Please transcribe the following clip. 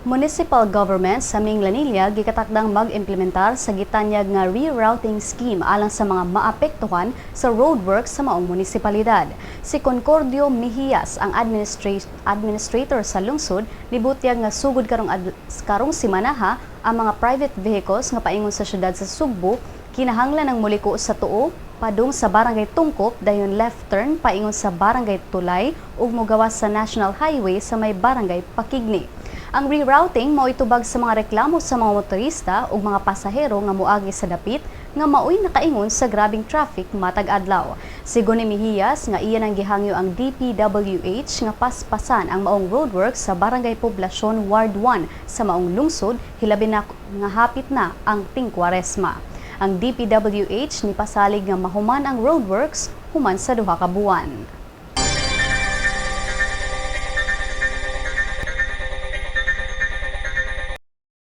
Municipal government sa Minglanilla gikatakdang mag-implementar sa gitanyag nga rerouting scheme alang sa mga maapektuhan sa roadworks sa maong munisipalidad. Si Concordio Mejias, ang administrator sa lungsod, nibutyag nga sugod karong simanaha, ang mga private vehicles nga paingon sa syudad sa Sugbo kinahanglan ang muliko sa tuo padung sa Barangay Tungkop, dayon left turn paingon sa Barangay Tulay ug mogawas sa National Highway sa may Barangay Pakigni. Ang rerouting mao tubag sa mga reklamo sa mga motorista ug mga pasahero nga moagi sa dapit nga maoy nakaingon sa grabing traffic matag adlaw. Sigon ni Mejias nga iya nang gihangyo ang DPWH nga paspasan ang maong roadworks sa Barangay Poblacion Ward 1 sa maong lungsod, hilabi na nga hapit na ang ting-Kwaresma. Ang DPWH ni pasalig nga mahuman ang roadworks human sa 2 ka buwan.